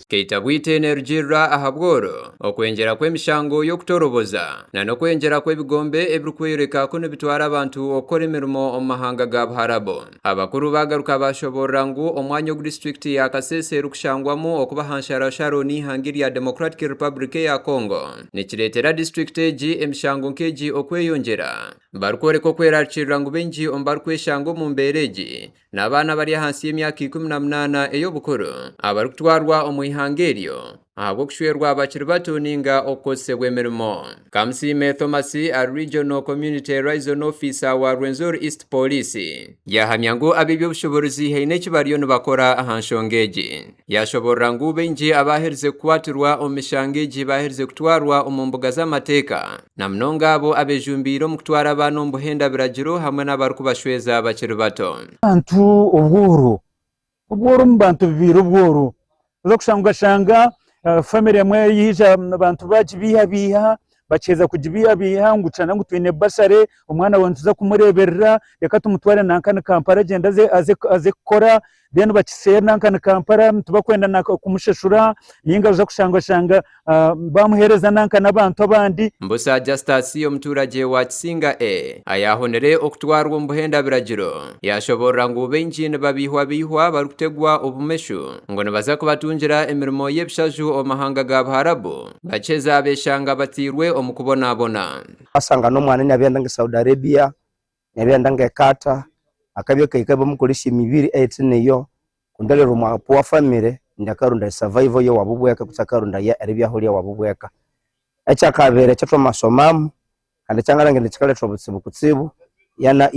Keita bwite nerugiirira aha bworo, okweyongyera kw'emishango y'okutoroboza na n'okweyongyera kw'ebigombe ebirikworeka ku nibitwara abantu okukora emirimo omu mahanga ga Buharabu. Abakuru bagaruka bashoborora ngu omwanya ogu disiturikiti ya Kasese erikushangwamu okuba aha nsharasharo n'eihanga erya Democratic Republic eya Congo nikireetera disiturikiti egi emishango nk'egi okweyongyera barikworeka okwerarikirira ngu baingi omu barikweshanga omu mbeera egi n'abaana abari ahansi y'emyaka 18 ey'obukuru abarikutwarwa omu ihanga eryo ahabw'okushwerwa bakiri bato ninga okukozesebwa emirimo. Kamusiime Thomas ari Regional Community Liaison Officer wa Rwenzori East Police yahamya ngu ab'eby'obushoboorozi haine eki bariyo nibakora aha nshonga egi. Yashoborora ngu baingi abaherize kukwatirwa omu mishango egi baherize kutwarwa omu mbuga z'amateeka na munonga abo abejumbiire omu kutwara abaana omu buhenda biragiro hamwe n'abarikubashweza bakiri bato. Abantu obworo, obworo omu bantu bubaire obworo. Oza kushanga okashanga family emwe yaija abantu bagibiihabiiha, bakiheza kugibiihabiiha ngu shana ngu twine bursary omwana waawe nituza kumureeberera reka tumutware nanka ni Kampala agyende aze kukora then bakiseera nanka ni Kampala tibakwenda na kumushashura ninga oza kushanga oshanga bamuheereza nanka n'abantu abandi. Mbusa Justus omutuuragye wa Kisinga A ayaahonire okutwarwa omu buhenda biragiro yaashoboorora ngu baingi nibabeihwabeihwa barikutegwa obumeshu ngu nibaza kubatungira emirimo y'ebishaju omu mahanga ga Buharabu bakiheza beeshanga batairwe omu kubonabona. Wasanga n'omwana niabyenda nka Saudi Arabia, niabyenda nka Qatar, akabya kahika bamukoresya emibiri eyitari niyo, kundi areba omu poor family indi akarondaya survival ye owabu bweka kutse akarondaya eribyaho rye owabu bweka. Ekyakabiri ekyatwamasomamu kandi ekyangarangira kikaretha obutsibu kutsibu yana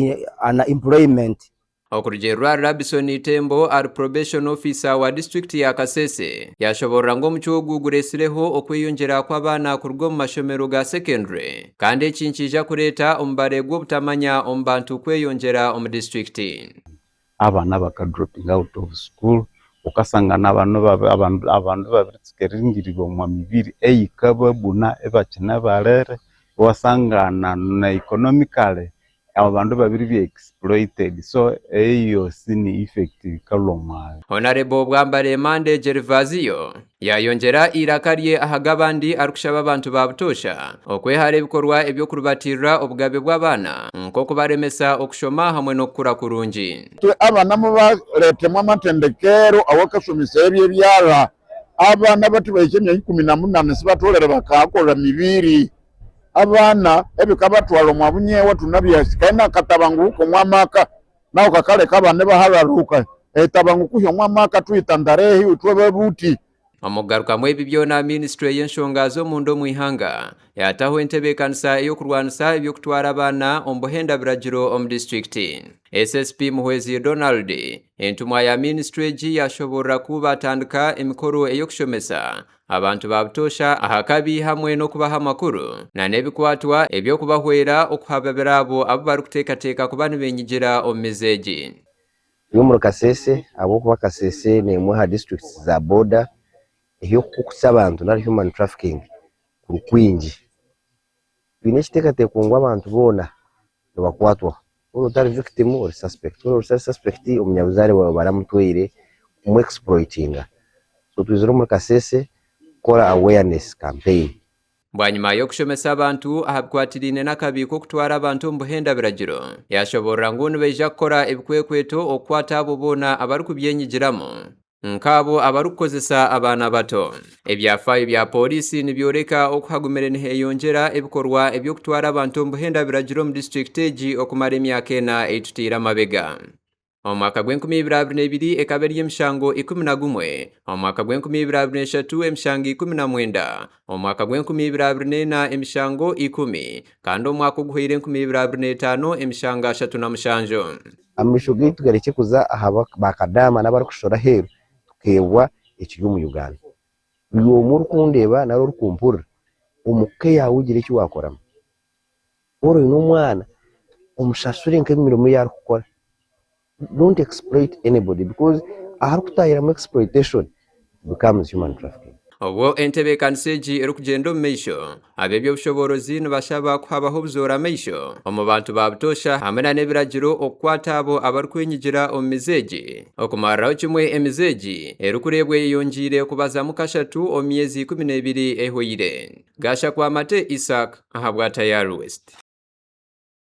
unemployment. Okurugiirira ahari Rabison Itembo ari Probation Officer wa disiturikiti ya Kasese, yashoborora ngu omucwe ogu guretsireho okweyongyera kw'abaana kuruga omu mashomero ga secondary kandi eki nikiija kureeta omubare gw'obutamanya omu bantu kweyongyera omu disiturikiti. Abaana baka dropping out of school, wukasangana abandu abandu ibabiritsuka eringirirwa omwa mibiri eyikababuna ibakyine balere, iwasangana na economically abandu ibabiribya exploited so eyo yosi ni effect eyikalhwa omwa. Honarebo Bwambale Mande Gervaziyo yayongyera eiraka rye aha g'abandi arikushaba abantu ba butoosha okwehara ebikorwa eby'okurubatiirira obugabe bw'abaana nk'okubaremesa okushoma hamwe n'okukura kurungi. Itwe abana mubareetemu amatendekero awakashomesa eby'ebyara. Abana bati bahika emyaka 18 sibatolere bakakora mibiri. Abana ebikabatwara omwa bunyewa tunabyasi kandi nakatabanguko omwa maka naho kakaleka abana ibahararuka etabanguko omwa maka twitandare itwe babuti. Omu kugarukamu ebi byona, minisiture y'enshonga z'omunda omu ihanga yaataho entebeekanisa ey'okurwanisa eby'okutwara abaana omu buhenda biragiro omu disiturikiti. SSP Muhwezi Donald, entumwa ya minisiture egi yaashoboorora ku baatandika emikoro ey'okushomesa abantu ba butoosha aha kabi hamwe n'okubaha amakuru n'ebikwatwa eby'okubahwera okuhababira abo abu barikuteekateeka kuba nibenyigira omu mize egi. Turi omuri Kasese ahabw'okuba Kasese n'emwe aha disiturikiti za boda ei okukukutsya abantu nari human trafficking kuri kwingi. Twine ekiteekateeko ngu abantu boona nibakwatwaho. Waaba otari victim ori suspect, waaba otari suspect omunyabuzaare waawe baramutwaire kumu exploitinga. So twizire omuri Kasese kukora awareness campaign. Bwanyima y'okushomesa abantu aha bikwatiraine n'akabi k'okutwara abantu omu buhenda biragiro, yashoboorora ngu nibaija kukora ebikwekweto okukwata abo boona abarikubyenyigiramu. Nk'abo abarikukozesa abaana bato. Ebyafaayo bya pooriisi nibyoreka oku hagumire niheyongyera ebikorwa eby'okutwara abantu omu buhenda biragiro omu disiturikiti egi okumara emyaka ena ei tutaire amabega. Omu mwaka gw'enkumi ibiri abiri n'ebiri ekaba eri emishango 11, omu mwaka gw'enkumi ibiri abiri n'eshatu emishango 19, omu mwaka gw'enkumi ibiri abiri n'ena emishango ikumi kandi omu mwaka oguhweire 2025 emishango 37. Amaisho gaitu garekye kuza aha bakadaama n'abarikushora aheeru tukeebwa ekiri omu Uganda. Buri omwe orikundeeba nari orikumpurira, omu ka yaawe ogira eki waakoramu. Waaba oine omwana, omushashure nk'emirimo ei arikukora. Don't exploit anybody because aharikutahiramu exploitation, it becomes human trafficking. Obwo entebeekanisa egi erikugyenda omu maisho, ab'eby'obushoboorozi nibashaba ku habaho obuzoora maisho omu bantu ba butoosha hamwe na n'ebiragiro okukwata abo abarikwenyigira omu mize egi. Okumariraho kimwe emize egi erikureebwa eyeyongyeire kubazamu kashatu omu myezi 12 ehweire. Gashakwa Mate Isaac ahabwa Tayari West.